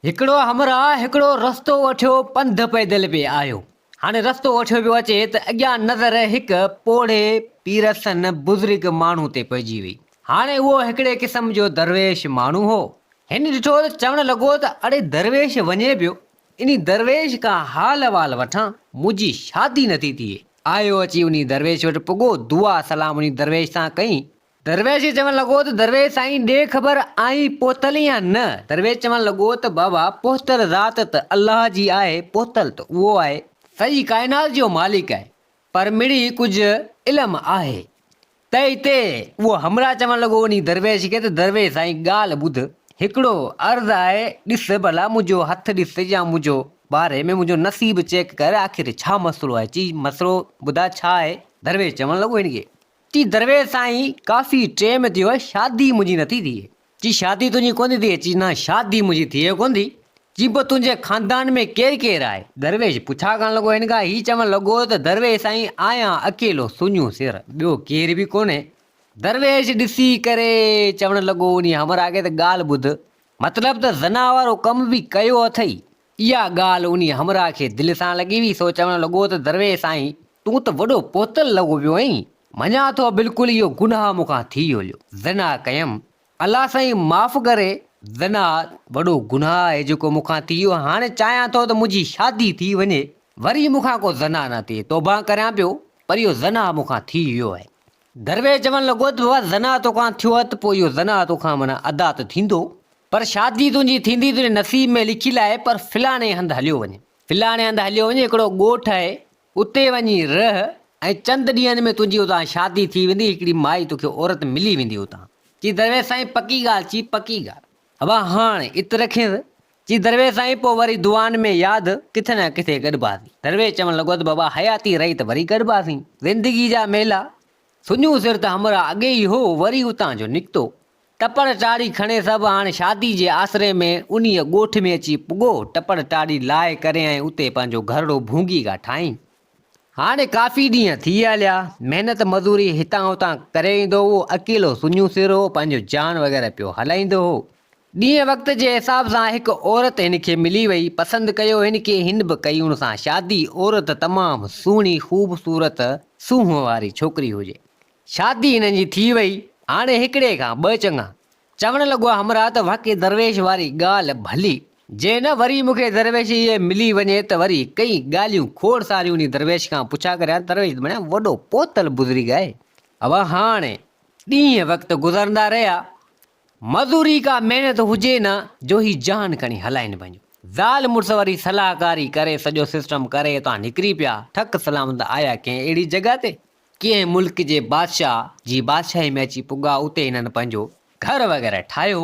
هڪڙو همراهه هڪڙو رستو وٺيو پنڌ پيدل پئي آيو. هاڻي رستو وٺيو پيو اچي ته اڳيان نظر هڪ پوڙهي پيرسن بزرگ ماڻهو تي پئجي وئي. هاڻي اهو هڪڙي قسم جو درويش ماڻهو هو. هن ڏٺو ته چوڻ لڳو ته اڙي درويش وڃي پيو، انهي درويش کان حال احوال وٺان، منهنجي شادي نٿي ٿئي. آيو اچي انهي درويش وٽ پڳو، دعا سلام انهي درويش سان ڪئين. درويش چوڻ لڳو ته درويش سائين ڏي خبر آئين پهتل يا نه؟ درويش چوڻ لڳو ته بابا پهتل ذات ته الله جي آهي پهتل ته اهو آهي. سڄي ڪائنات جو مالڪ آهي پر مڙئي ڪجهه علم آهي ته اتي اهو همراهه چوڻ لڳو انهي درويش کي ته درويش سائين ڳالهه ٻڌ هڪڙو عرض آهي ڏس ڀلا منهنجو هٿ ڏس يا منهنجو باري ۾ منهنجو نصيب چيڪ ڪر آخر ڇا مسئلو آهي چي مسئلو ٻڌاء ڇا آهي درويش چوڻ لڳو هن کي چي درويش سائين ڪافي ٽيم ٿيو آهي شادي منهنجي نٿي ٿئي. چي شادي تنهنجي ڪونه ٿي ٿئي؟ چي نه شادي منهنجي ٿئي ڪونه ٿي. چي پوء تنهنجي خاندان ۾ ڪير ڪير آهي؟ درويش پڇا ڪرڻ لڳو هن کان. هي چوڻ لڳو ته درويش سائين آهيان اڪيلو سڃو سر ٻيو ڪير به ڪونهي. درويش ڏسي ڪري چوڻ لڳو انهي همراهه کي ته ڳالهه ٻڌ مطلب ته زنا وارو ڪم به ڪيو اٿئي. اها ڳالهه انهي همراهه کي دل سان لڳي وئي سو چوڻ لڳو ته درويش سائين تون ته وڏو پهتل لڳو پيو آهين، مڃان ٿو بلڪل اهو گناهه مون کان ٿي ويو، زنا ڪيم، الله سائين معاف ڪري، زنا وڏو گناهه آهي جيڪو مون کان ٿي ويو، هاڻي چاهيان ٿو ته منهنجي شادي ٿي وڃي، وري مون کان ڪو زنا نه ٿئي، توبه ڪريان پيو، پر اهو زنا مون کان ٿي ويو آهي. درويش چوڻ لڳو ته بابا زنا توکان ٿيو آهي ته پوء اهو زنا توکان معنيٰ ادا ته ٿيندو، پر شادي تنهنجي ٿيندي تنهنجي نصيب ۾ لکيل آهي، پر فلاڻي هنڌ هليو وڃ، فلاڻي هنڌ هليو وڃ، هڪڙو ڳوٺ آهي، اتي وڃي رهه ۽ چند ڏينهن ۾ تنهنجي اتان شادي ٿي ويندي، هڪڙي مائي توکي عورت ملي ويندي اتان. چي درويش سائين پڪي ڳالهه؟ چي پڪي ڳالهه. ابا هاڻ ات رکينس؟ چي درويش سائين پوء وري دعائن ۾ ياد ڪٿي نه ڪٿي گڏباسين. درويش چوڻ لڳو ته بابا حياتي رهي ته وري گڏباسين. زندگي جا ميلا، سڃو سر ته همراهه اڳي ئي هو، وري اتان جو نڪتو. ٽپڙ ٽاڙي کڻي سڀ هاڻ شادي جي آسري ۾ انهيء ڳوٺ ۾ اچي پڳو. ٽپڙ ٽاڙي لاهي ڪري ۽ اتي پنهنجو گهرڙو ڀونگي ڪا ٺاهين. هاڻي ڪافي ڏينهن ٿي هليا. محنت مزوري هتان هتان ڪري ايندو هو. اڪيلو سڃو سر هو. پنهنجو جان وغيره پيو هلائيندو هو. ڏينهن وقت جي حساب سان هڪ عورت هن کي ملي وئي. پسند ڪيو هن کي. هن به ڪئي ان سان شادي. عورت تمام سهڻي خوبصورت سونهن واري ڇوڪري هجي. شادي هنن جي ٿي وئي، هاڻي هڪڙي کان ٻه چڱا. چوڻ لڳو همراهه ته واقعي درويش واري ڳالهه ڀلي، جي نه وري مون کي درويش اهي ملي وڃي ته وري ڪئين ڳالهيون کوڙ ساريون انهي درويش کان پڇا ڪريان، درويش ته بڻيا وڏو پهتل بزرگ آهي. اها هاڻي ڏينهن وقت گذرندا رهيا، مزوري ڪا محنت هجي نه جو هي جان کڻي هلائين پنهنجو. زال مڙس وري صلاحڪاري ڪري سڄو سسٽم ڪري اتان نڪري پيا، ٺڪ سلامت آيا ڪنهن اهڙي جڳهه تي ڪنهن ملڪ جي بادشاهه جي بادشاهي ۾ اچي پڳا، اتي هنن پنهنجو گهر وغيره ٺاهيو.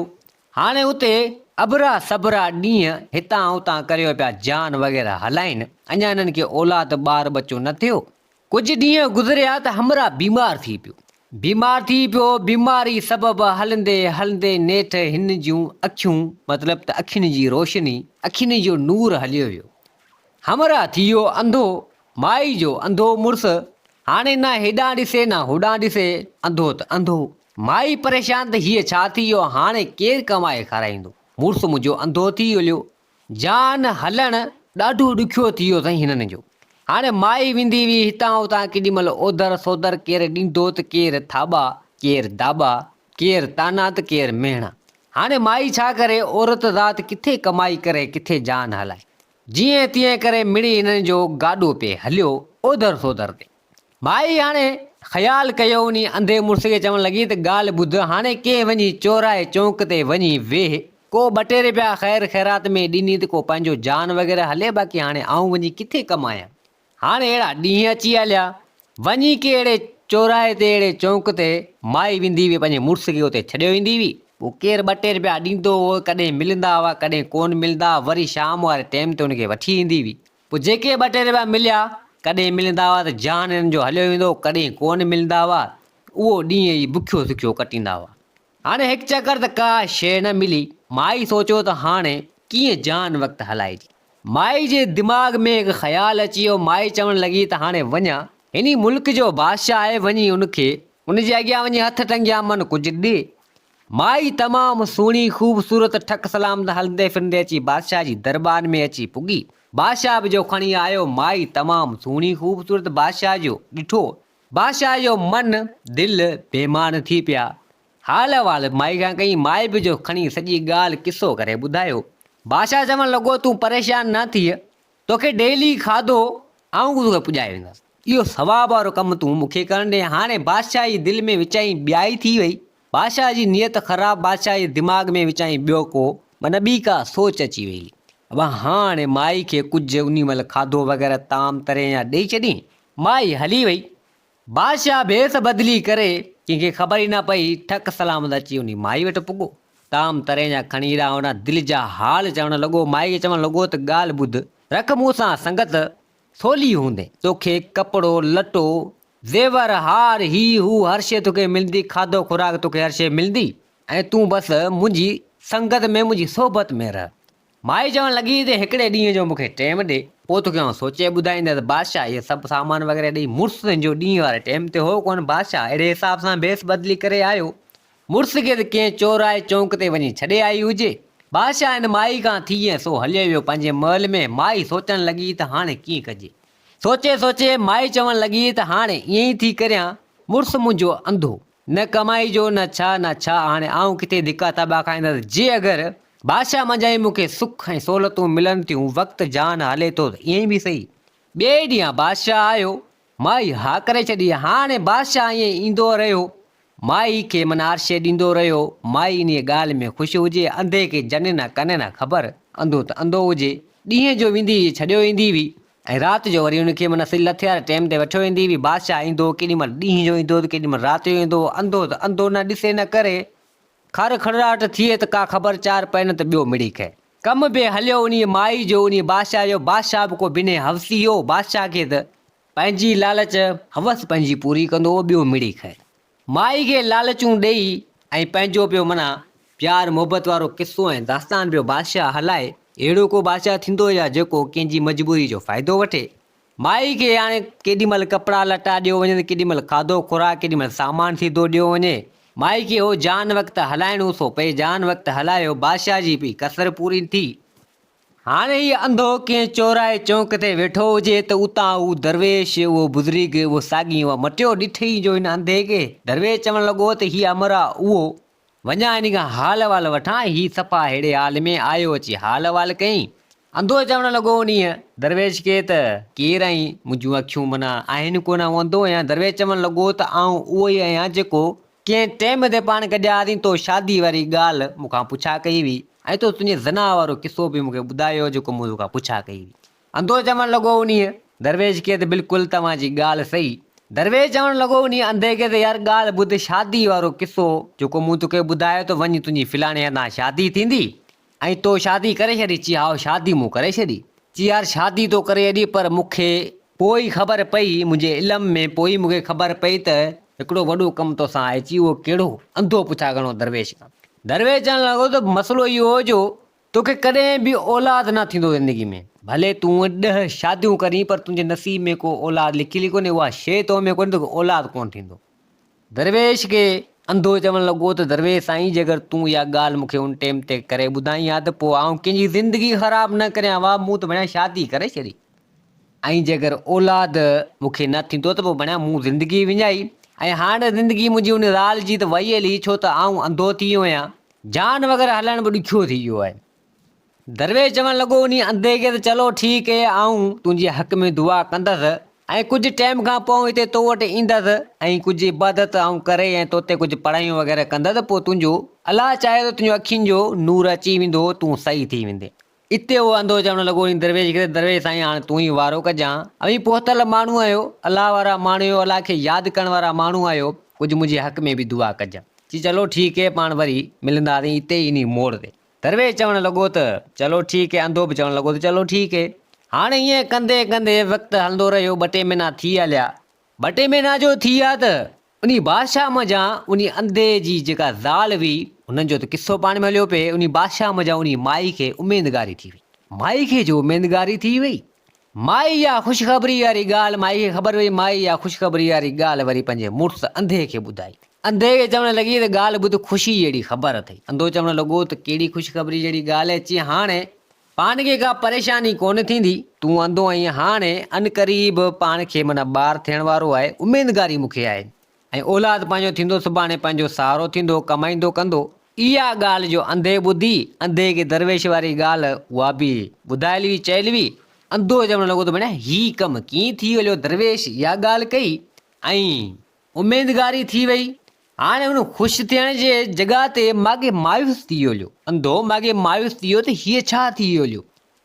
هاڻي اتي اڀرا سڀرا ڏينهن هتان هتان ڪريو پيا جان وغيره هلائين. اڃا هنن کي اولاد ٻار ٻچو نه ٿيو. ڪجهه ڏينهن گذريا ته همراهه بيمار ٿي پيو. بيمار ٿي پيو، بيماري سبب هلندي هلندي نيٺ هن جون اکيون مطلب ته اکين جي روشني، اکين جو نور هليو ويو. همراهه ٿي ويو انڌو. مائي جو انڌو مڙس هاڻي نه هيڏانهن ڏسي نه هوڏانهن ڏسي، انڌو ته انڌو. مائي پريشان ته هيء ڇا ٿي ويو، هاڻي ڪير ڪمائي کارائيندو، مڙس منهنجو انڌو ٿي هليو. جان هلڻ ڏاڍو ڏکيو ٿي ويو سائين هنن جو. هاڻي مائي ويندي هئي هتان هتان ڪيڏي مهل اوڌر سوڌر ڪير ڏيندو ته ڪير ٿاٻا، ڪير داٻا، ڪير طعنا ته ڪير مهڻا. هاڻي مائي ڇا ڪري، عورت ذات ڪٿي ڪمائي ڪري ڪٿي جان هلائي. جيئن تيئن ڪري مڙئي هنن جو گاڏو پئي هليو اوڌر سوڌر تي. مائي هاڻي خيال ڪيو انهي انڌي مڙس کي چوڻ لڳي ته ڳالهه ٻڌ هاڻي ڪنهن وڃي چوراهي چونڪ تي وڃي ويهه ڪو ٻه ٽي رپيا خير خيرات ۾ ڏني ته ڪو پنهنجو جان وغيره هلي باقي هاڻي آئون وڃي ڪٿي ڪمايان. هاڻي اهڙا ڏينهن اچي هليا. وڃي ڪي اهڙي چوراهي تي اهڙي چونڪ تي مائي ويندي هئي پنهنجي مڙس کي اتي ڇڏيو ايندي هئي. پوء ڪير ٻه ٽي رپيا ڏيندو هو، ڪڏهن ملندا هئا ڪڏهن ڪونه ملندا، وري شام واري ٽيم تي ان کي وٺي ايندي هئي. پوء جيڪي ٻه ٽي رپيا مليا، ڪڏهن ملندا هئا ته جان هنن جو هليو ويندو هو، ڪڏهن ڪونه ملندا هئا، اهو ڏينهن ئي بکيو سکيو ڪٽيندا هئا. هاڻي هڪ چڪر ته ڪا شيء نه ملي، مائي سوچيو ته هاڻي ڪيئن جان وقت هلائجي. مائي جي دماغ ۾ هڪ خيال اچي ويو، مائي چوڻ لڳي ته هاڻي وڃان، هني ملڪ جو بادشاهه آهي، وڃي ان کي، ان جي اڳيان وڃي هٿ ٽنگيان من ڪجهه ڏي. مائي تمام سهڻي خوبصورت ٺڪ سلامت هلندي ڦرندي اچي بادشاهه جي درٻار ۾ اچي پڳي. بادشاهه به جو کڻي آيو مائي تمام سهڻي خوبصورت بادشاهه جو ڏٺو. بادشاهه جو من دل بيمان ٿي پيا. حال احوال مائي کان ڪئي مائي به جو کڻي سڄي ڳالهه قصو ڪري ٻڌايو. بادشاهه چوڻ لڳو تون پريشان نه ٿيء توکي ڊيلي کاڌو آئون توکي پڄائي ويندس. اهو ثواب وارو ڪم تون مون کي ڪرڻ ڏي. هاڻي بادشاهه جي دل ۾ وچائين ٻيائي ٿي وئي. بادشاهه جي نيت خراب، بادشاهه جي دماغ ۾ وچائين ٻيو ڪو معنيٰ ٻي ڪا سوچ اچي وئي. ابا هاڻي مائي کي ڪجهه انهي مهل کاڌو وغيره طعام ترين يا ڏئي ڇڏين. مائي هلي وئي. بادشاهه ڀيس بدلي ڪري، ڪنهن کي خبر ئي نه پئي، ٺڪ سلامت اچي انهي مائي وٽ پڳو. طعام ترين جا کڻي هيڏانهن هوڏانهن دل جا حال چوڻ لڳو. مائي کي چوڻ لڳو ته ڳالهه ٻڌ، رک مون سان سنگت، سولي هوندين، توکي ڪپڙو، لٽو، زيور، هار، هي هو هر شيء توکي ملندي، کاڌو خوراڪ توکي هر شيء ملندي ۽ تون بس منهنجي سنگت ۾ منهنجي صحبت ۾ رهه. مائي چوڻ لڳي ته هڪڙي ڏينهن جو مون کي ٽيم ڏي، پوء توکي آئون سوچي ٻڌائيندس. بادشاهه اهي سڀ سامان وغيره ڏئي مڙس جو ڏينهن واري ٽيم تي هو ڪونه، بادشاهه اهڙي حساب سان ڀيس بدلي ڪري آيو. مڙس کي ته ڪنهن چورائي چونڪ تي وڃي ڇڏي آئي هجي. بادشاهه هن مائي کان ٿي ۽ سو هليو ويو پنهنجي محل ۾. مائي سوچڻ لڳي ته هاڻي ڪيئن ڪجي. سوچي سوچي مائي چوڻ لڳي ته هاڻي ائين ئي ٿي ڪريان. مڙس منهنجو انڌو. نه ڪمائي جو نه ڇا نه ڇا هاڻي آئون ڪٿي ڌڪا ٿاٻا کائيندس. جي اگر بادشاهه منجهان ئي مون کي سک ۽ سهولتون ملن ٿيون وقت جان هلي ٿو ته ائين به سهي. ٻئي ڏينهن بادشاهه آيو. مائي ها ڪري ڇڏي. هاڻي بادشاهه ائين ايندو رهيو. مائي کي منارشي ڏيندو رهيو. مائي انهيء ڳالهه ۾ خوش هجي. انڌي کي جن نه ڪن نه خبر. انڌو ته انڌو هجي. ڏينهن جو ويندي هئي ڇڏيو ايندي هئي ۽ رات جو وري ان کي معنيٰ سج لٿي واري ٽيم تي وٺيو ايندي هئي. بادشاهه ايندو هو ڪيڏي مهل ڏينهن جو ايندو هو ته ڪيڏي مهل رات جو ايندو هو. انڌو ته انڌو نه ڏسي نه ڪري. کر کڙڙاٽ ٿئي ته ڪا خبر چار پئي نه ته ٻيو مڙئي خير. ڪم به هليو انهيء مائي جو انهيء بادشاهه جو. بادشاهه به ڪو بنهه حوسي هو. بادشاهه کي ته پنهنجي لالچ، هوس پنهنجي پوري ڪندو هو، ٻيو مڙئي خير. مائي کي لالچون ڏيئي ۽ پنهنجو پيو معنيٰ پيار محبت وارو قصو ۽ داستان پيو بادشاهه هلائي. اهڙو ڪو بادشاهه ٿيندو يا جيڪو ڪنهن جي مجبوري جو فائدو وٺي. مائي کي هاڻي ڪيڏي مهل ڪپڙا لٽا ڏيو وڃن، ڪيڏي مهل کاڌو خوراڪ، ڪيڏي مهل سامان سيڌو ڏيو وڃي. مائي کي هو جان وقت هلائڻو سو پئي جان وقت هلايو. بادشاهه جي پئي ڪسر پوري ٿي. هاڻي هي انڌو ڪنهن چوراهي چونڪ تي ويٺو هجي ته اتان هو درويش، اهو بزرگ، اهو ساڳي اها مٽيو ڏٺئي جو هن انڌي کي. درويش چوڻ لڳو ته هي امراء اهو، وڃان هن کان حال احوال وٺان، هي صفا ههڙي حال ۾ آيو اچي حال احوال ڪيائين. انڌو چوڻ لڳو انهيء درويش کي ته ڪير آهين، منهنجون اکيون معنيٰ آهن ڪونه، آئون انڌو آهيان. درويش چوڻ لڳو ته آئون اهو ئي آهيان جيڪو ڪنهن ٽيم تي پاڻ گڏيا هئاسين، تو شادي واري ڳالهه مون کان پڇا ڪئي هئي ۽ تو تنهنجي زنا وارو قصو به مون کي ٻڌايو هو جيڪو مون توکان پڇا ڪئي هئي. انڌو چوڻ لڳو انهيء درويش کي ته بلڪل توهان جي ڳالهه صحيح. درويش چوڻ لڳو انهيء انڌي کي ته يار ڳالهه ٻڌ شادي وارو قصو جيڪو مون توکي ٻڌايو ته وڃ تنهنجي فلاڻي هنڌان شادي ٿيندي ۽ تو شادي ڪري ڇڏي؟ چي هائو شادي مون ڪري ڇڏي. چي يار شادي تو ڪري ڇڏي پر مون کي پوء ئي خبر پئي، منهنجي علم ۾ پوء ئي مون کي خبر پئي ته هڪڙو وڏو ڪم توسان آهي. چي اهو ڪهڙو؟ انڌو پڇا گهڻو درويش کان. درويش چوڻ لڳو ته مسئلو اهو هو جو توکي ڪڏهن به اولاد نه ٿيندو زندگي ۾. ڀلي تون ڏهه شاديون ڪرين پر تنهنجي نصيب ۾ ڪو اولاد لکيل ئي ڪونهي، اها شيء تو ۾ ڪونهي توکي اولاد ڪونه ٿيندو. درويش کي انڌو چوڻ لڳو ته درويش سائين جيڪر تون اها ڳالهه مون کي ان ٽيم تي ڪري ٻڌائين ها ته پوء آئون ڪنهن جي زندگي خراب نه ڪريان ها مون ته ڀڻيا شادي ڪري ڇڏي ۽ جيڪر اولاد مون کي نه ٿيندو ته پوء ڀڻيا مون زندگي وڃائي ۽ هاڻ زندگي منهنجي ان زال جي ته وئي هلي ڇو ته آئون انڌو ٿي ويو آهيان جان وغيره هلڻ به ڏکيو ٿي ويو آهي. درويش چوڻ لڳو انهي انڌي کي ته چلو ٺيڪ اي آئون تنهنجي حق ۾ دعا ڪندس ۽ ڪجهه ٽيم کان پوء آئون هتي تو وٽ ايندس ۽ ڪجهه عبادت آئون ڪري ۽ توتي ڪجهه پڙهايون وغيره ڪندس پوء تنهنجو الله چاهي ته تنهنجو اکين جو نور اچي ويندو تون صحيح ٿي ويندين. اتي اهو انڌو چوڻ لڳو انهي درويش کي ته درويش سائين هاڻ تون ئي وارو ڪجان اوهين پهتل ماڻهو آهيو الله وارا ماڻهو آهيو الله کي ياد ڪرڻ وارا ماڻهو آهيو ڪجهه منهنجي حق ۾ به دعا ڪجان. چي چلو ٺيڪ اي پاڻ وري ملنداسين اتي ئي انهي موڙ تي. درويش چوڻ لڳو ته، چلو ٺيڪ هي انڌو به چوڻ لڳو ته چلو ٺيڪ هي. هاڻي ائين ڪندي ڪندي وقت هلندو رهيو ٻه ٽي مهينا ٿي هليا. ٻه ٽي مهينا جو ٿي ويا ته انهي بادشاهه منجهان انهي انڌي جي جيڪا زال هئي هنن جو ته قصو پاڻ ۾ هليو پئي انهي بادشاهه منجهان انهي مائي کي اميدگاري ٿي وئي. مائي کي جو اميدگاري ٿي وئي. مائي اها خوشخبري واري ڳالهه مائي کي خبر پئي مائي اها خوشخبري واري ڳالهه وري پنهنجي مڙس انڌي کي ٻڌائي. انڌي کي چوڻ لڳي ته ڳالهه ٻڌ خوشي جهڙي خبر اٿئي. انڌو چوڻ لڳو ته ڪهڙي خوشخبري جهڙي ڳالهه اچي هاڻي پاڻ کي ڪا پريشاني ڪونه ٿيندي. تون انڌو آهين هاڻي عنقريب پاڻ کي معنيٰ ٻار ٿيڻ وارو آهي اميدگاري مون کي آهي ۽ اولاد پنهنجو ٿيندو سڀاڻي پنهنجو سهارو ٿيندو ڪمائيندو ڪندو. اها ڳالهه جو انڌي ٻڌي انڌي کي درويش واري ڳالهه اها به ٻڌايل هئي چيل هئي. انڌو چوڻ لڳو ته ڀڻيا هي ڪم ڪيئن ٿي هليو درويش اها ڳالهه ڪئي ۽ اميدگاري ٿي وئي. هاڻي هن خوش ٿيڻ جي جڳهه تي ماڳهين مايوس ٿي ويو. انڌو ماڳهين مايوس ٿي ويو ته هيء ڇا ٿي ويو.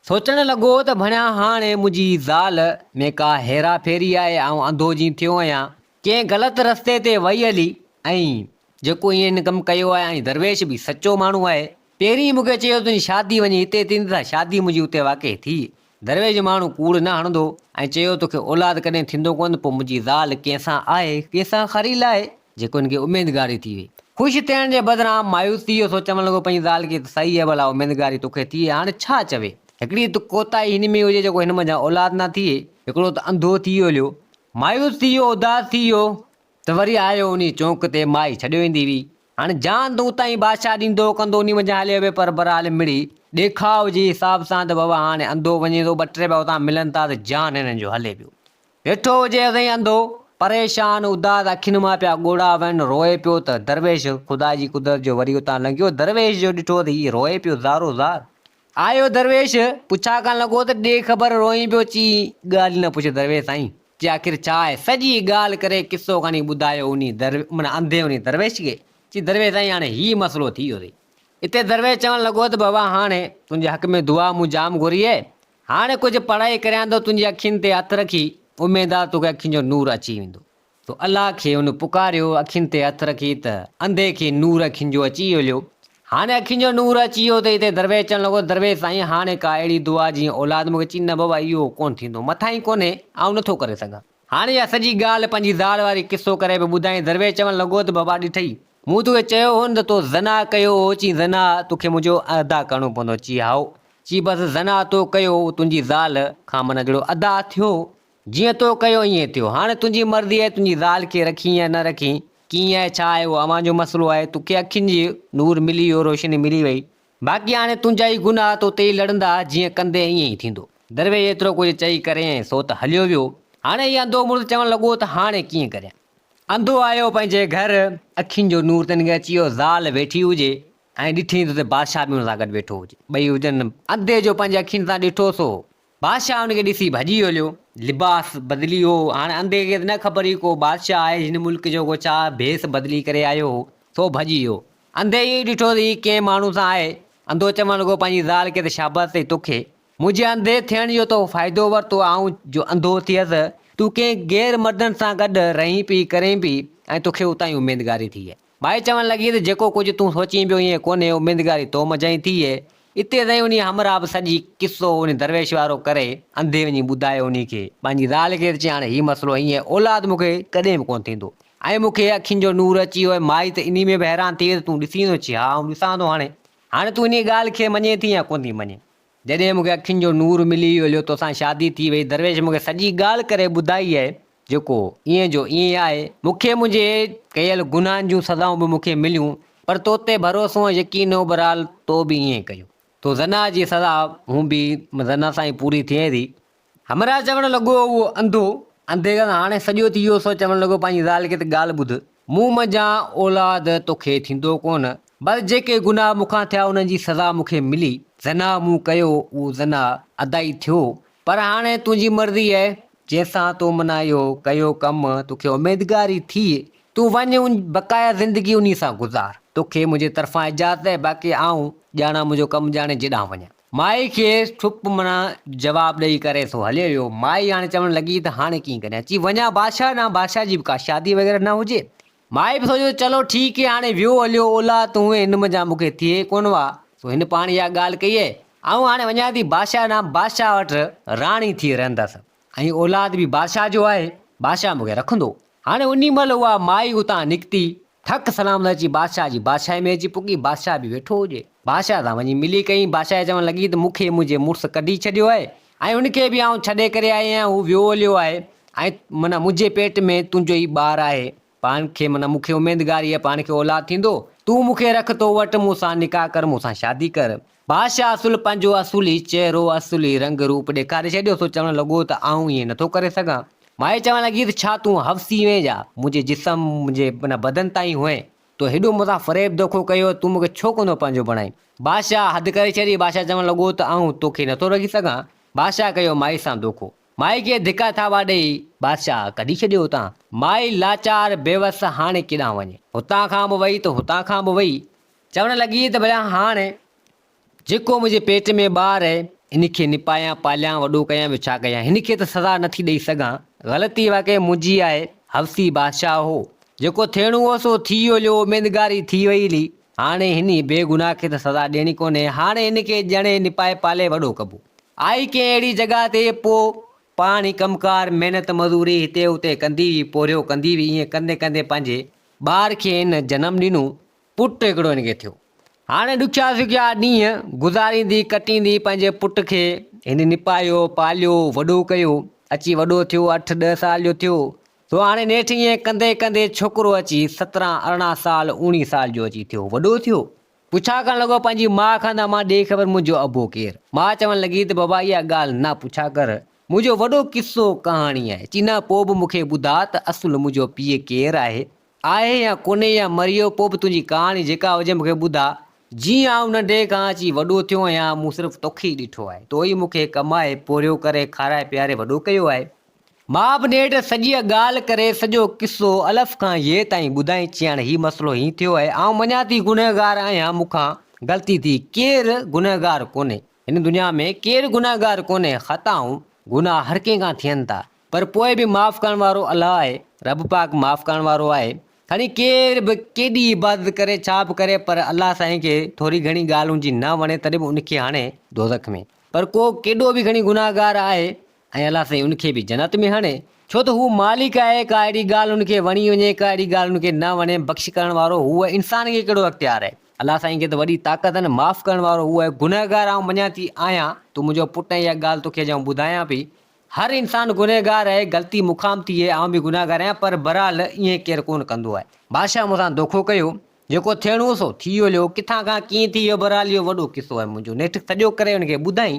سوچڻ لڳو ته ڀڻيا هاڻي منهنجي زال ۾ ڪا هيرا ڦيري آهي، آئون انڌو جين ٿيو آهيان، ڪنهن غلط رستي تي وئي هلي ۽ جيڪو ائين هن ڪم ڪيو آهي ۽ درويش به سچو ماڻهو آهي. پهرين مون کي چيو تنهنجي شادي وڃي هتي ٿيندي ته شادي منهنجي اتي واقعي ٿي. درويش ماڻهو ڪوڙ نه هڻندو ۽ چيو توکي اولاد ڪڏهن ٿيندو ڪونه پوء منهنجي زال ڪنهن سان آهي ڪنهن سان خريل آهي. جيڪو هن کي اميدگاري ٿي وئي. خوش ٿيڻ جي بدران مايوس ٿي ويو سو چوڻ لڳو پنهنجي زال کي ته صحيح آهي ڀلا اميدگاري توکي ٿي هاڻي ڇا چوي. هڪڙي ته ڪوتاهي هن ۾ هجي جيڪو هن منجهان اولاد نه ٿئي هڪڙو ته انڌو ٿي ويو هليو. مايوس ٿي ويو اداس ٿي ويو ته وري آيو انهي چونڪ تي مائي ڇڏيو ايندي هئي. هاڻي جان ته اتان ئي بادشاهه ڏيندو ڪندو انهي منجهان هليو ويو پر بهرحال مڙئي ڏيکاء جي حساب سان ته بابا هاڻي انڌو وڃي ٿو ٻه ٽي رپيا اتان ملن ٿا ته جان هنن جو هلي پيو. ويٺو هجي سائين انڌو پريشان اداس اکين مان پيا ڳوڙها وهن روئي پيو ته درويش خدا جي قدرت جو وري اتان لنگهيو درويش جو ڏٺو ته هي روئي پيو زارو زار. آيو درويش پڇا ڪرڻ لڳو ته ڏي خبر روئين پيو چي ڳالهه ئي نه پڇ درويش سائين چي آخر ڇا آهي سڄي ڳالهه ڪري قصو کڻي ٻڌايو انهي در معنيٰ انڌي انهي درويش کي چي درويش سائين هاڻي هي مسئلو ٿي ويو اٿئي اتي درويش چوڻ لڳو ته بابا هاڻي تنهنجي حق ۾ دعا مون جام گهري آهي هاڻي ڪجهه پڙهائي ڪريان ٿو تنهنجي اکين تي هٿ رکي اميد آهي توکي اکين جو نور اچي ويندو تو الله کي هن پڪاريو، اکين تي هٿ رکي ته انڌي کي نور اکين جو اچي ويو. هاڻي اکين جو نور اچي ويو ته اتي درويش چوڻ لڳو، درويش سائين هاڻي ڪا اهڙي دعا جيئن اولاد مون کي چي نه بابا اهو ڪونه ٿيندو، مٿان ئي ڪونهي، آئون نٿو ڪري سگهان. هاڻي اها سڄي ڳالهه پنهنجي زال واري قصو ڪري به ٻڌائين. درويش چوڻ لڳو ته بابا ڏٺئي، مون توکي چيو هو نه ته تو زنا ڪيو هو، چي زنا توکي منهنجو ادا ڪرڻو پوندو، چي هائو، چي بس زنا تو ڪيو، تنهنجي زال کان معنيٰ جهڙو ادا ٿيو، جيئن تو ڪيو ائين ٿيو. هاڻي تنهنجي مرضي آهي تنهنجي زال کي رکين يا نه رکين، ڪيئن آهي ڇا آهي اهو اوهان جو مسئلو آهي. توکي اکين جي نور ملي ويو، روشني ملي وئي. باقي هاڻي تنهنجا ئي گناهه تو تي ئي لڙندا، جيئن ڪندين ائين ئي ٿيندو. درويش ايترو ڪجهه چئي ڪري ۽ سو ته هليو ويو. هاڻي هي انڌو مڙس چوڻ لڳو ته هاڻي ڪيئن ڪريان. انڌو آيو پنهنجي گهر، اکين جو نور تنهن کي اچي ويو، زال ويٺي هجي ۽ ڏٺئين ته اتي بادشاهه به ان سان گڏ ويٺو هجي. ٻئي هجن. انڌي جو پنهنجي اکين سان ڏٺو سو بادشاهه ان کي ڏسي ڀڄي هليو. لباس بدلي هو. هاڻي انڌي کي ته نه خبر هئي ڪو بادشاهه آهي هن ملڪ جو ڪو ڇا ڀيس بدلي ڪري آيو هو، سو ڀڄي ويو. انڌي اهو ئي ڏٺو ته هي ڪنهن ماڻهو سان آهي. انڌو چوڻ لڳو پنهنجي زال کي ته شابس اٿئي توکي. منهنجي انڌي ٿيڻ جو تو فائدو ورتو آئون جو انڌو ٿيس. تون ڪنهن غير مردن سان گڏ رهين پئي ڪرين پئي ۽ توکي اتان ئي اميدگاري ٿي. مائي چوڻ لڳي ته جيڪو ڪجهه تون سوچين پيو ائين ڪونهي، اميدگاري تو منجهان ئي ٿي. اتي سائين انهيء همراهه به سڄي قصو انهي درويش وارو ڪري انڌي وڃي ٻڌايو انهي کي. پنهنجي زال کي ته چيائين هاڻي هي مسئلو ائين آهي، اولاد مون کي ڪڏهن به ڪونه ٿيندو ۽ مون کي اکين جو نور اچي ويو آهي. مائي ته انهي ۾ به حيران ٿي وئي ته تون ڏسين ٿو؟ چي ها آئون ڏسان ٿو هاڻي. هاڻي تون انهيء ڳالهه کي مڃين ٿي يا ڪونه ٿي مڃين؟ جڏهن مون کي اکين جو نور ملي ويو هليو توسان شادي ٿي وئي. درويش مون کي سڄي ڳالهه ڪري ٻڌائي آهي، جيڪو ائين جو ائين آهي. مون کي منهنجي ڪيل گناهن جون سزائون به مون کي مليون، پر تو تي ڀروسو ۽ يقين هو، بهرحال تو به ائين ڪيو. تو زنا جي سزا هون به زنا سان ئي پوري ٿئي ٿي. همراهه چوڻ لڳو، اهو انڌو، انڌي کان هاڻي سڄو ٿي ويو، سو چوڻ لڳو پنهنجي زال کي ته ڳالهه ٻڌ، مون منجهان اولاد توکي ٿيندو ڪونه، بس جيڪي گناهه مون کان ٿيا انهن جي سزا مون کي ملي، زنا مون ڪيو اهو زنا ادائي ٿيو، پر هاڻي تنهنجي مرضي آهي، جنهن سان تو منا اهو ڪيو ڪم، توکي اميدگاري ٿي، تون وڃ ان بقايا زندگي انهي سان گذار، توکي منهنجي طرفان اجازت آهي، باقي آئون ڄاڻان منهنجو ڪم ڄاڻي جيڏانهن وڃان. مائي کي ٺپ معنيٰ جواب ڏئي ڪري سو هليو ويو. مائي هاڻي چوڻ لڳي ته هاڻي ڪيئن ڪريان؟ چي وڃان بادشاهه ڏانهن، بادشاهه جي به ڪا شادي وغيره نه هجي. مائي به سوچيو ته چلو ٺيڪ هي هاڻي ويو هليو اولاد ته هونئن هن منجهان مون کي ٿئي ڪونه وا، سو هن پاڻ اها ڳالهه ڪئي آهي. آئون هاڻي وڃان ٿي بادشاهه ڏانهن، بادشاهه وٽ راڻي ٿي رهندس ۽ اولاد به بادشاهه جو آهي، بادشاهه مون کي رکندو. هاڻي انهي مهل اها مائي اتان نڪتي، ٺڪ سلام سان اچي بادشاهه جي بادشاهي ۾ اچي پڳي، بادشاهه به ويٺو هجي. بادشاهه سان وڃي ملي ڪيائين، بادشاهه چوڻ لڳي ته مون کي منهنجي مڙس ڪڍي ڇڏيو آهي ۽ ان کي به آئون ڇڏي ڪري آئي آهيان، هو ويو هليو آهي ۽ معنيٰ منهنجي پيٽ ۾ تنهنجو ئي ٻار آهي. پاڻ کي معنيٰ مون کي اميدگاري آهي پاڻ کي اولاد ٿيندو، تون مون کي رک تو وٽ، مون سان نڪاح ڪر، مون سان شادي ڪر. بادشاهه اصل پنهنجو اصلي چهرو، اصلي رنگ روپ ڏيکاري ڇڏيو، سو چوڻ لڳو ته آئون ائين نٿو ڪري سگهان. مائي چوڻ لڳي ته ڇا تون حوسي هئين جا منهنجي جسم، منهنجي معنيٰ بدن تائين هئين؟ تو هيڏو مون سان فريب دوکو ڪيو، تون مون کي ڇو ڪونه پنهنجو بڻائين؟ بادشاهه حد ڪري ڇڏي، بادشاهه چوڻ لڳو ته آئون توکي نٿو رکي سگهان. بادشاهه ڪيو مائي سان دوکو. مائي کي ڌڪا ٿاٻا ڏيئي بادشاهه ڪڍي ڇڏيو اتان. مائي لاچار بيوس هاڻي ڪيڏانهن وڃي. هتان کان به وئي ته هتان کان به وئي. چوڻ لڳي ته ڀلا هاڻي جيڪو منهنجي پيٽ ۾ ٻار اهي، ان کي نپايان، پاليان، وڏو ڪيان ٻيو ڇا ڪيان؟ هن کي ته سزا نٿي ڏئي سگهان. غلطي واقعي منهنجي آهي. حوثي بادشاهه هو. جيڪو ٿيڻو هو سو ٿي ويو ليو، اميدگاري ٿي وئي لي. هاڻي هن بيگناهه کي ته سزا ڏيڻي ڪونهي. هاڻي هن کي ڄڻي نپائي پالي وڏو ڪبو. آئي ڪنهن اهڙي جڳهه تي پوء پاڻ ئي ڪم ڪار، محنت مزوري هتي هتي ڪندي هئي، پورهيو ڪندي هئي، ائين ڪندي ڪندي پنهنجي ٻار کي هن جنم ڏنو. پٽ هڪڙو هن کي ٿيو. هاڻي ڏکيا سکيا ڏينهن گذاريندي ڪٽيندي پنهنجي پٽ کي هن نپايو، پاليو، وڏو ڪيو. اچي وڏو ٿيو، اٺ ڏهه سال جو ٿيو. سو هاڻي نيٺ ائين ڪندي ڪندي ڇوڪرو اچي 17 18 سال اوڻيهه سال جو اچي ٿيو. وڏو ٿيو. پڇا ڪرڻ لڳو پنهنجي ماء کان ته امان ڏي خبر منهنجو ابو ڪير؟ ماء چوڻ لڳي ته بابا اها ڳالهه نه پڇا ڪر. منهنجو وڏو قصو ڪهاڻي آهي. چي نه پوء به مون کي ٻڌاء ته اصل منهنجو پيء ڪير آهي؟ آهي يا ڪونهي يا مري ويو پوء به تنهنجي ڪهاڻي جيڪا هجي مون کي ٻڌاء. جيئن آئون ننڍي کان اچي وڏو ٿيو آهيان مون صرف توکي ئي ڏٺو آهي. تو ئي مون کي ڪمائي، پورهيو ڪري، کارائي پياري وڏو ڪيو آهي. مان به نيٺ سڄيء ڳالهه ڪري سڄو قصو الف کان يي تائين ٻڌائين چيائين هي مسئلو هين ٿيو آهي آئون مڃان ٿي گنهگار آهيان مون کان غلطي ٿي ڪير گنهگار ڪونهي هن دنيا ۾ ڪير گنهگار ڪونهي خطائون گناهه هر ڪنهن کان ٿين ٿا پر پوء به معاف ڪرڻ وارو الله آهي، رب پاڪ معاف ڪرڻ وارو آهي، کڻي ڪير به ڪيڏي عبادت ڪري ڇا به ڪري پر الله سائين کي ٿوري گهڻي ڳالهه ان جي نه وڻي تڏهن به ان کي هڻي دوزخ ۾ پر ڪو ڪيڏو به کڻي گناهگار آهي ۽ الله سائين ان کي به جنت ۾ هڻي ڇو ته هو مالڪ آهي ڪا اهڙي ڳالهه ان کي وڻي وڃي ڪا اهڙي ڳالهه ان کي نه وڻي بخش ڪرڻ وارو هو آهي انسان کي ڪهڙو اختيار آهي الله سائين کي ته وڏي طاقت آهي نه معاف ڪرڻ وارو هو آهي گنهگار آئون مڃان ٿي آهيان تون منهنجو پٽ آهين اها ڳالهه توکي اڄ آئون ٻڌايان پئي هر انسان گنهگار آهي، غلطي مون کان به ٿي آهي، آئون به گنهگار آهيان، پر بهرحال ائين ڪير ڪونه ڪندو آهي. بادشاهه مون سان دوکو ڪيو، جيڪو ٿيڻو هو سو ٿي ويو، ڪٿان کان ڪيئن ٿي ويو، بهرحال اهو وڏو قصو آهي منهنجو. نيٺ سڄو ڪري ان کي ٻڌائين.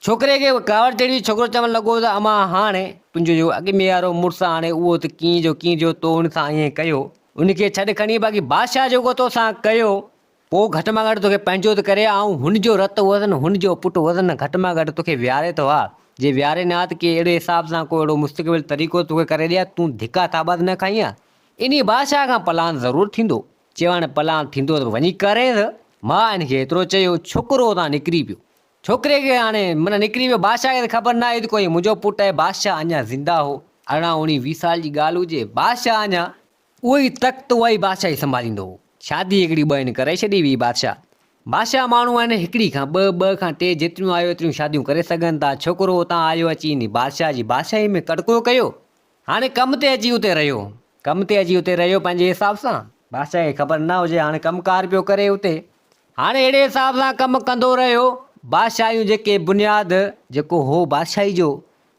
ڇوڪري کي ڪاوڙ چڙهي، ڇوڪرو چوڻ لڳو ته امان هاڻي تنهنجو جيڪو اڳ ۾ وارو مڙس آهي اهو ته ڪيئن جو ڪيئن ٿيو، تو ان سان ائين ڪيو، ان کي ڇڏ کڻي، باقي بادشاهه جيڪو تو سان ڪيو، پوء گهٽ مان گهٽ توکي پنهنجو ته ڪري، آئون هن جو رت هئس نه هن جو پٽ هئس نه گهٽ مان گهٽ توکي ويهاري ته ها، جي ويهاري نه ها ته ڪي اهڙي حساب سان ڪو اهڙو مستقبل طريقو توکي ڪري ڏي ها، تون ڌڪا ٿاٻا ته نه کائين ها. انهيء بادشاهه کان پلان ضرور ٿيندو. چيو هاڻي پلان ٿيندو ته وڃي ڪرينس. ماء هن کي ايترو چيو، ڇوڪرو اتان نڪري پيو. ڇوڪري کي هاڻي معنيٰ نڪري ويو. بادشاهه کي ته خبر نه آهي ته ڪوئي منهنجو پٽ آهي. بادشاهه اڃا زنده هو. 18 اوڻيهه 20 سال جي ڳالهه هجي. بادشاهه اڃا اهو ئي تخت اها ئي بادشاهي سنڀاليندو هو. شادي هڪڙي ٻه هن ڪرائي ڇڏي هئي. بادشاهه بادشاهه ماڻهو آهن، هڪڙي کان ٻه، ٻه کان ٽي، جيتريون آيو ايتريون شاديون ڪري سگهن ٿا. ڇوڪرو اتان آيو اچي انهي بادشاهه جي بادشاهي ۾ ڪڙڪو ڪيو. هاڻي ڪم تي اچي اتي رهيو. ڪم تي اچي اتي رهيو پنهنجي حساب سان. بادشاهه کي خبر نه هجي هاڻي ڪم ڪار پيو ڪري اتي. هاڻي اهڙي حساب سان ڪم ڪندو رهيو. بادشاهيون جيڪي بنياد جيڪو هو بادشاهي جو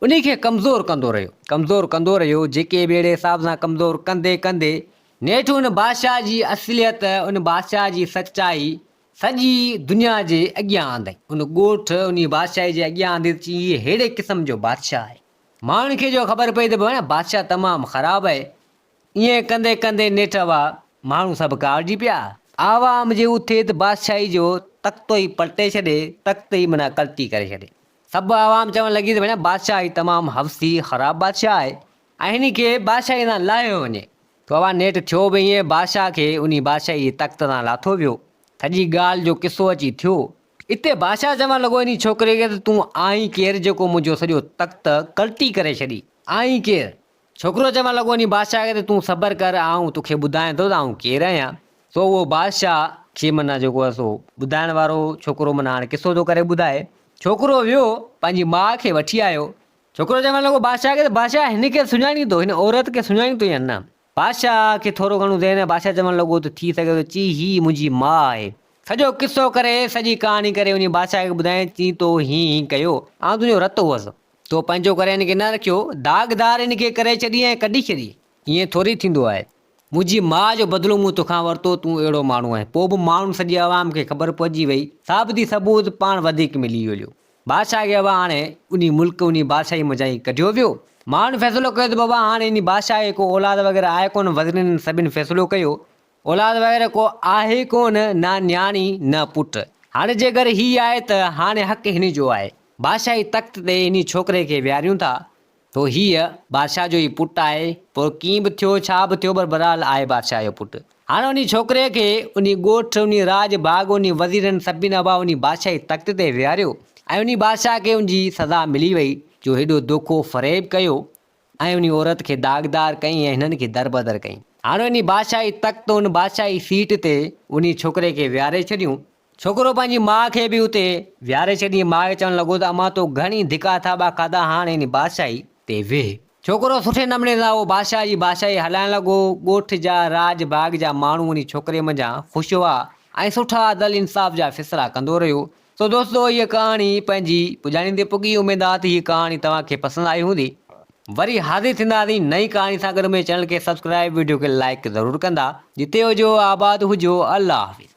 انهي کي ڪمزور ڪندو رهيو، ڪمزور ڪندو رهيو، جيڪي به اهڙي حساب سان ڪمزور ڪندي ڪندي نيٺ ان بادشاهه جي اصليت، ان بادشاهه جي سچائي سڄي دنيا جي اڳيان آندائين. ان ڳوٺ، انهي بادشاهي جي اڳيان آندي ته چيائين هي ههڙي قسم جو بادشاهه آهي. ماڻهن کي جو خبر پئي ته ڀئي بادشاهه تمام خراب آهي. ائين ڪندي ڪندي نيٺ اها ماڻهو سڀ ڪاوڙجي پيا. عوام جي اٿي ته بادشاهي جو تختو ئي پلٽي ڇڏي، تخت ئي معنيٰ ڪلٽي ڪري ڇڏي. سڀ عوام چوڻ لڳي ته ڀيڻا بادشاهه هي تمام حوسي خراب بادشاهه آهي ۽ هن کي بادشاهي تان لاهيو وڃي. ٿو اها نيٺ ٿيو به ائين بادشاهه کي انهي بادشاهي جي تخت تان لاٿو ويو. سڄي ڳالهه جو قصو اچي ٿيو. اتي بادشاهه چوڻ لڳو انهي ڇوڪري کي ته تون آهين ڪير جيڪو منهنجو سڄو تخت ڪلٽي ڪري ڇڏي. آهين ڪير؟ ڇوڪرو چوڻ لڳو انهي بادشاهه کي ته تون صبر ڪر آئون توکي ٻڌايان ٿو ته آئون ڪير آهيان. سو اهو بادشاهه کي معنيٰ جيڪو آهي سو ٻڌائڻ وارو هو. ڇوڪرو معنيٰ هاڻي قصو ٿو ڪري ٻڌائي. ڇوڪرو ويو پنهنجي ماء کي وٺي آيو. ڇوڪرو چوڻ لڳو بادشاهه کي ته بادشاهه هن کي سڃاڻين ٿو هن عورت کي سڃاڻين ٿو يا نه؟ بادشاهه کي ٿورو گهڻو ذهن آهي بادشاهه چوڻ لڳو ته ٿي سگهي ٿو چي هي منهنجي ماء آهي. سڄو قصو ڪري سڄي ڪهاڻي ڪري انهي بادشاهه کي ٻڌايائين چي تو هين هين ڪيو آئون تنهنجو رت هئس. تو پنهنجو ڪري هن کي نه رکيو، داغدار هن کي ڪري ڇڏي ۽ ڪڍي ڇڏي. ائين ٿوري ٿيندو آهي. منهنجي ماء جو بدلو مون توکان ورتو، تون اهڙو ماڻهو آهين. پوء به ماڻهن سڄي عوام کي خبر پئجي وئي. ثابتي ثبوت پاڻ وڌيڪ ملي ويو. بادشاهه کي بابا هاڻي انهي ملڪ انهي بادشاهي منجهان ئي ڪڍيو ويو. ماڻهن فيصلو ڪيو ته بابا هاڻي انهي بادشاهه کي ڪو اولاد وغيره آهي ڪونه، وزيرن سڀن فيصلو ڪيو اولاد وغيره ڪو آهي ڪونه، نه نياڻي نه پٽ. هاڻي جيڪر هي آهي ته هاڻي حق هن جو آهي. بادشاهي تخت تي انهي ڇوڪري کي ويهاريون ٿا. تو هيء بادشاهه جو ئي پٽ آهي. پوء ڪيئن به ٿيو ڇا به ٿيو پر بهرحال آهي بادشاهه جو پٽ. هاڻي انهي ڇوڪري کي انهي ڳوٺ، انهي راڄ ڀاڳ، انهي وزيرن سڀني ابا انهي بادشاهي تخت تي ويهاريو ۽ انهي بادشاهه کي ان جي سزا ملي وئي جو هيڏو دوکو فريب ڪيو. ۽ انهي عورت کي داغدار ڪئين ۽ هنن کي دربدر ڪئين. هاڻي انهي بادشاهي تخت ان بادشاهي سيٽ تي انهي ڇوڪري کي ويهاري ڇڏيون. ڇوڪرو پنهنجي ماء کي به اتي ويهاري ڇڏي ۽ ماء کي چوڻ لڳو ته امان تو گهڻي ڌڪا ٿاٻا کاڌا هاڻي انهي بادشاهي تي ويهه. ڇوڪرو سٺي نموني سان اهو بادشاهه جي بادشاهي هلائڻ لڳو. ڳوٺ جا راڄ ڀاڳ جا ماڻهو انهي ڇوڪري منجهان خوش هئا ۽ سٺا عدل انصاف جا فيصلا ڪندو رهيو. سو دوستو هيء ڪهاڻي پنهنجي پڄاڻي تي پڳي اميد آ ته هيء ڪهاڻي توهان کي پسند آئي هوندي. وري حاضر ٿينداسين نئين ڪهاڻي سان گڏ منهنجي چينل کي سبسڪرائب وڊيو کي لائيڪ ضرور ڪندا جتي هجو آباد هجو الله حافظ.